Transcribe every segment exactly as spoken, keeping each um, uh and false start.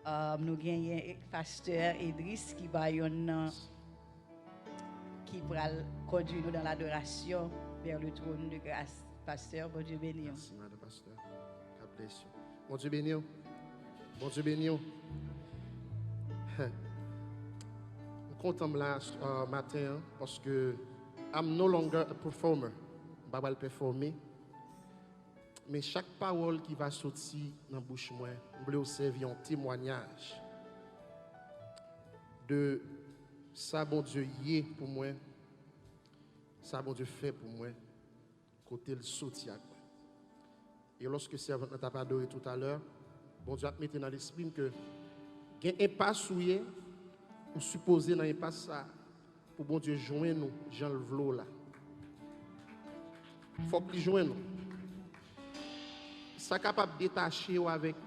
Um, nou genyen pastè Edris ki pa yonn nan ki pral kondui nou dans l'adoration vers le trône de grâce. Pastè, Bondye beni w. Mèsi, madan pastè. God bless you. Bondye beni w. Bondye beni w. M kontan m la, uh, maten an, paske I'm no longer a performer. M pa pral pèfòme. Men chak pawòl ki va soti nan bouch mwen, m vle w sèvi yon temwanyaj de sa Bondye ye pou mwen, sa Bondye fè pou mwen, kote l soti ak mwen. E lòske sèvant lan t ap adore toutalè, Bondye ap mete nan lespri m ke gen enpas ou ye, ou sipoze nan enpas sa a pou Bondye jwenn ou jan l vle w la. Fòk li jwenn ou. Sa kapab detache w avèk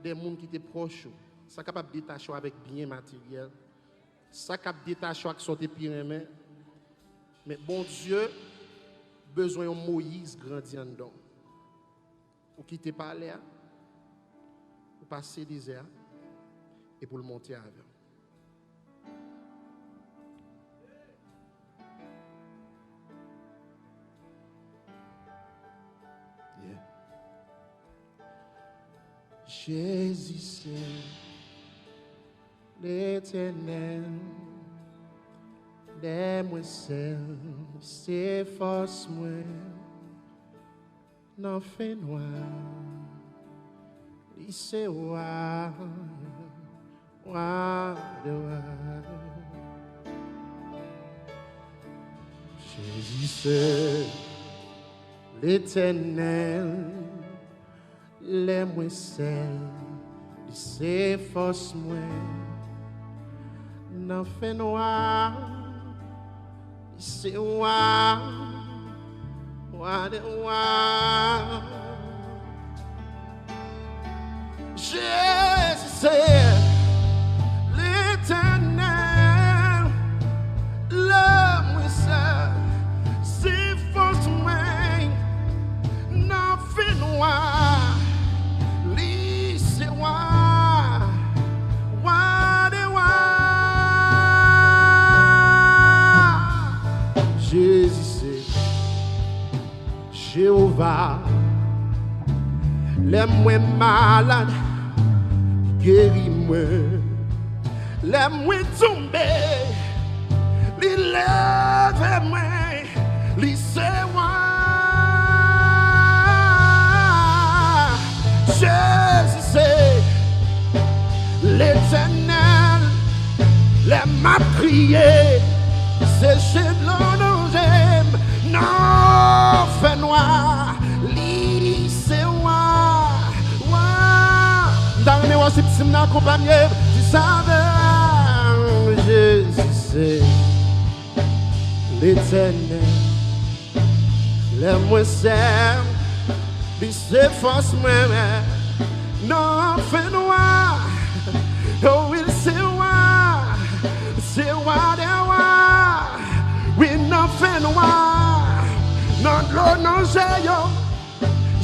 de moun ki te pwòch ou. Sa kapab detache w avèk byen materyèl. Sa k ap detache w ak sa w te pi renmen. Men Bondye bezwen yon Moyiz grandi anndan w. Ou kite palè a, ou pase dezè a, epi w monte avè w. Yeah. Jezi se Letènèl, lè mwen sèl, se fòs mwen. Nan fènwa, li se wa, wa de wa. Jezi se Letènèl, lè mwen sèl, li se fòs mwen. Nan fènwa, li se wa, wa de wa. Jezi se Letènèl, lè mwen sèl, se fòs mwen. Nan fènwa, li se wa, wa de wa. Jezi se Jewova. Lè mwen malad, li geri mwen. Lè mwen tonbe, li leve mwen. Li se wa. Jezi se Letènèl. Lè m ap kriye, se je dlo nan je m nan fènwa. Li se wa, wa. M ta renmen wè si pitit m nan akonpanye m. Ti Sovè, Jezi se Letènèl. Lè mwen sèl, li se fòs mwen. Nan fènwa, wi, li se wa, se wa de wa. Wi, nan fènwa, nan dlo, nan je yo.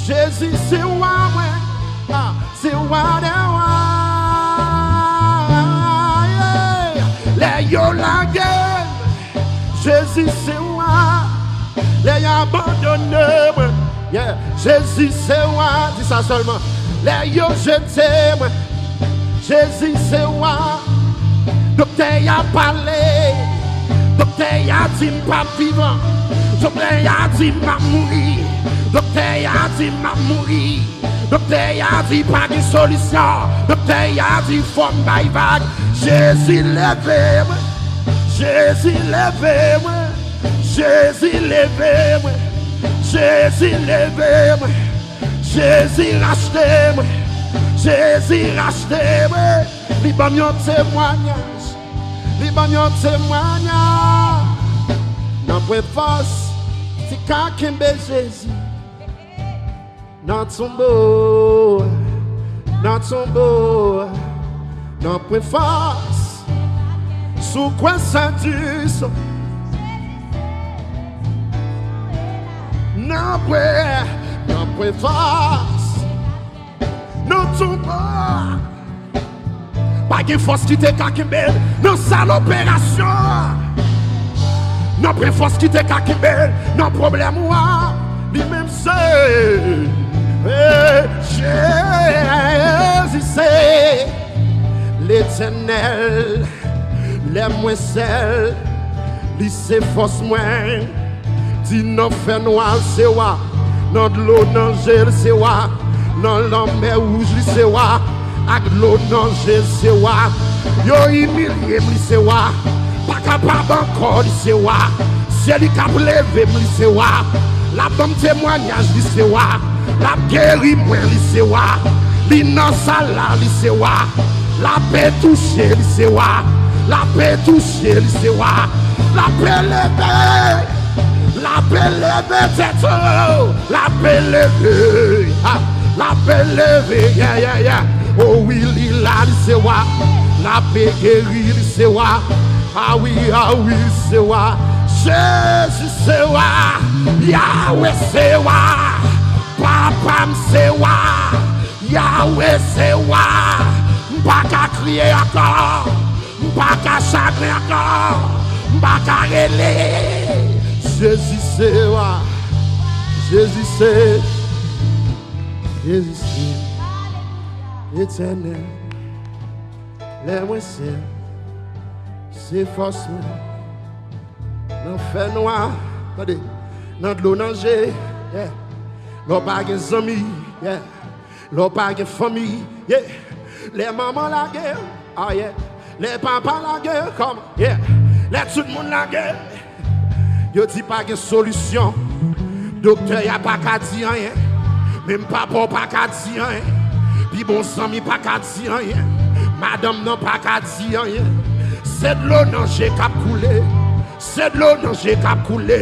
Jezi se wa mwen, ah, se wa de wa. Yeah. Lè yo lage m, Jezi se wa. Lè y abandone mwen, yeah, Jezi se wa. Di sa sèlman. Lè yo jete mwen, Jezi se wa. Doktè a pale. Doktè a di m p ap vivan. Doktè a di m m ap mouri. Doktè a di m m ap mouri. Doktè a di pa gen solisyon. Doktè a di fò m bay vag. Jezi leve mwen. Jezi leve mwen. Jezi leve mwen. Jezi leve mwen. Jezi rachte mwen. Jezi rachte mwen. Li ban m yon temwayaj. Li ban m yon temwayaj. Nan pwen fòs, ti ka kenbe Jezi. Nan tonbo, nan tonbo, nan pwen fòs. Sou kwen Sandus. Nan pwen, nan pwen fòs. Nan tonbo. Pa gen fòs ki te ka kenbe l nan sal operasyon an. Nan pwen fòs ki te ka kenbe l nan pwoblèm ou a. Li menm se, eh, Jezi se Letènèl. Lè mwen sèl, li se fòs mwen. Di nan fènwa l se wa, nan dlo nan je l se wa, nan lanmè wouj li se wa, ak dlo nan je l se wa. Yo imilye m li se wa, pa kapab ankò li se wa. Se li k ap leve m li se wa, l ap ban m temwayaj li se wa, l ap geri mwen li se wa. Li nan sal la li se wa, lape touche li se wa, lape touche li se wa, lape leve. L ap eleve tèt ou, l ap eleve, ah, l ap eleve, yeah, yeah, yeah. O wi, li la, li se wa, l ap geri, li se wa. Ah wi, ah wi, se wa. Jezi se wa, Yawe se wa, Papa m se wa, Yawe se wa. M pa ka kriye ankò. M pa ka chagren ankò. M pa ka rele. Jezi se wa. Jezi se. Jezi se. Letènèl. Lè mwen sèl, se fòs mwen. Nan fènwa, tande. Nan dlo nan je. Yeah. Lè w pa gen zanmi. Yeah. Lè w pa gen fanmi, yeah. Lè manman lage, ah yeah. Lè papa lage, kòman, yeah. Lè tout moun lage, yo di pa gen solisyon. Doktè a pa ka di anyen. Menm papa w pa ka di anyen. Pi bon zanmi pa ka di anyen. Madanm nan pa ka di anyen. Se dlo nan je k ap koule. Se dlo nan je k ap koule.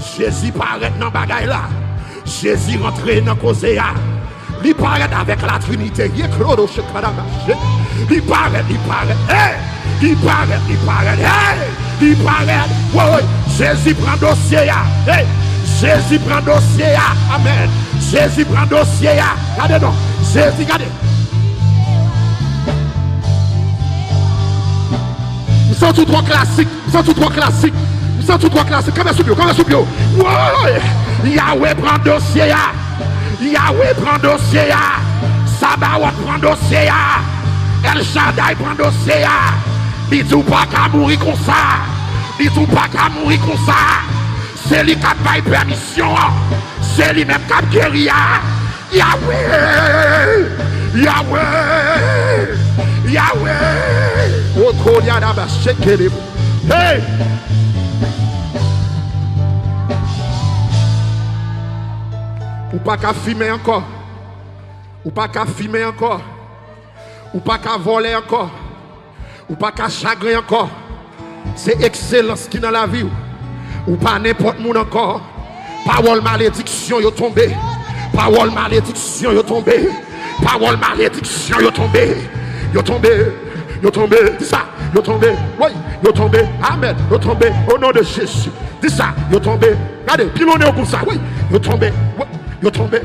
Jezi parèt nan bagay la. Jezi rantre nan koze a. Li parèt avèk Latrinite. Ye klodo chekadamache. Li parèt, li parèt. Hey! Li parèt, li parèt. Hey! Li parèt. Woy! Jezi pran dosye a. Hey! Jezi pran dosye a. Amèn. Jezi pran dosye a. Gade non. Jezi, gade. M santi w twò klasik. M santi w twò klasik. M santi w twò klasik. Kanpe sou pye w, kanpe sou pye w. Woy! Yawe pran dosye a. Yawe pran dosye a. Sabawòt pran dosye a. El Shaddai pran dosye a. Li di w pa ka mouri konsa. Li di w pa ka mouri konsa. Se li k ap bay pèmisyon an. Se li menm k ap geri a. Yawe! Yawe! Yawe! Okolyadaba shekele. Hey! Ou pa ka fimen ankò. Ou pa ka fimen ankò. Ou pa ka vòlè ankò. Ou pa ka chagren ankò. Se ekselans ki nan lavi w. Ou pa nenpòt moun ankò. Pawòl malediksyon yo tonbe. Pawòl malediksyon yo tonbe. Pawòl malediksyon yo tonbe. Yo tonbe. Yo tonbe. Di sa. Yo tonbe. Wi. Yo tonbe. Amèn. Yo tonbe. O non de Jezi. Di sa. Yo tonbe. Gade. Pilone yo konsa. Wi. Yo tonbe. Wi. Yo tonbe.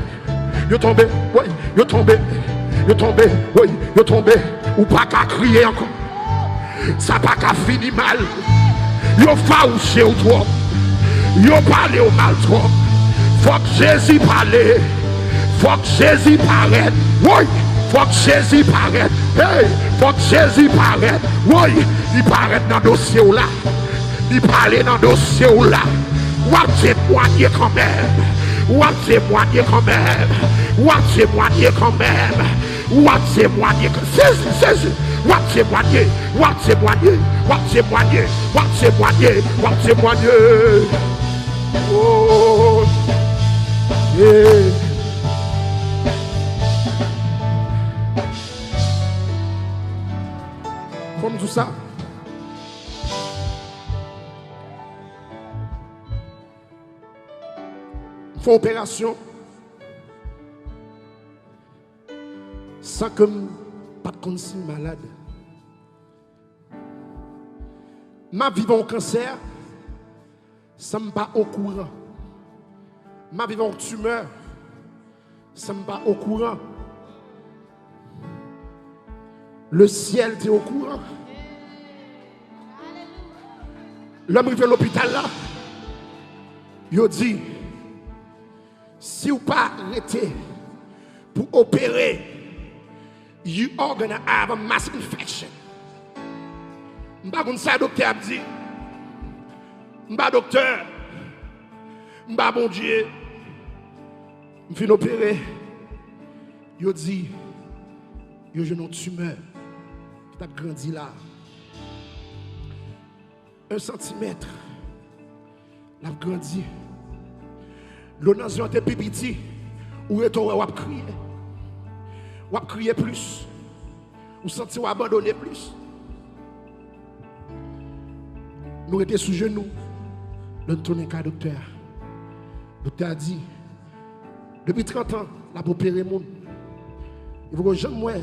Yo tonbe, wi, yo tonbe, yo tonbe, wi, yo tonbe. Ou pa ka kriye ankò. Sa pa ka fini mal. Yo fawouche w twòp. Yo pale w mal twòp. Fòk Jezi pale. Fòk Jezi parèt. Wi, fòk Jezi parèt. Hey, fòk Jezi parèt. Wi, li parèt nan dosye w la. Li pale nan dosye w la. W ap temwanye kanmenm. W ap temwanye kanmenm. W ap temwanye kanmenm. W ap temwanye kan-, sezi, sezi. W ap temwanye. W ap temwanye. W ap temwanye. W ap temwanye. W ap temwanye. Oh. Yeah. Fò m di w sa. M fè operasyon san ke m pa t konn si m malad. M ap viv yon kansè san m pa okouran. M ap viv yon timè san m pa okouran. Le ciel te okouran. Lè m rive lopital la, yo di, si w pa rete pou opere, you are gonna have a mass infection. M pa konn sa doktè ap di. M pa doktè. M pa Bondye. M fin opere. Yo di, yo jwenn yon timè ki t ap grandi la. Un santimèt. L ap grandi. Lè w nan zye w te pi piti, ou rete w wè w ap kriye. W ap kriye plis. Ou santi w abandone plis. Nou rete sou jenou. Lè n tounen kay doktè a. Doktè a di, depi trant an, l ap opere moun. Li poko janm wè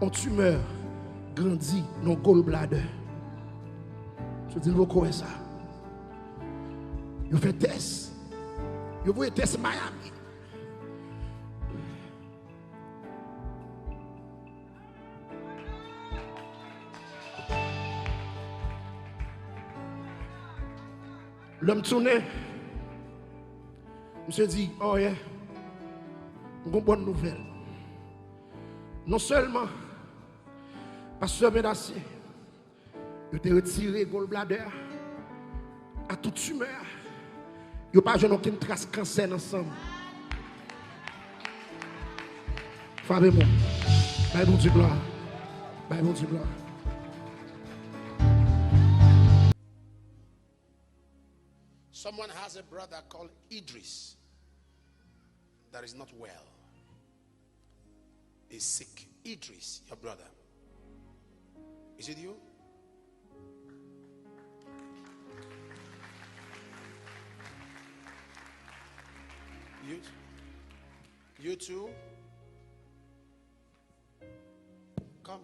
yon timè grandi nan yon gallbladder. Misye di l poko wè sa. Yo fè tès. Yo voye tès Miami. Lè m tounen, misye di, oh yeah, m gon bòn nouvèl. Non sèlman pastè Bendasye, yo te retire gallbladder a, a tout timè a, yo pa jwenn okenn tras kansè nan san m. Frape men w. Bay Bondye glwa. Bay Bondye glwa. Someone has a brother called Idris that is not well. Is sick. Idris, your brother. Is it you? You, you too? Come.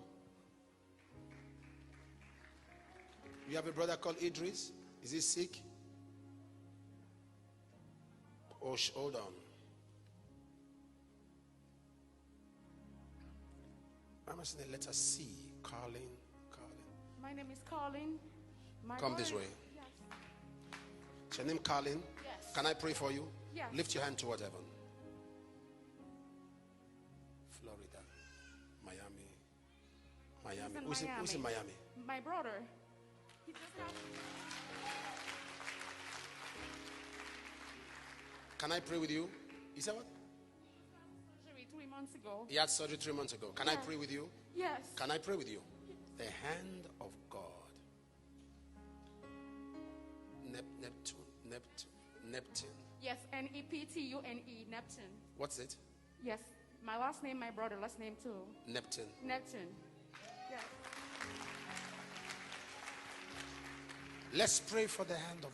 You have a brother called Idris? Is he sick? Oh, sh- hold on. I'm asking the letter C. Carlin, Carlin. My name is Carlin. My Come this brother- way. Yes. Is your name Carlin? Yes. Can I pray for you? Yes. Lift your hand toward heaven. Florida, Miami, Miami. He's in Who's in, who's in Miami. Miami? My brother. He just have Can I pray with you? He said what? Surgery three months ago. He had surgery three months ago. Can I Yes. pray with you? Yes. Can I pray with you? The hand of God. Nep- Neptune, Neptune, Neptune. Yes, N E P T U N E, Neptune. What's it? Yes, my last name, my brother last name too. Neptune. Neptune. Yes. Let's pray for the hand of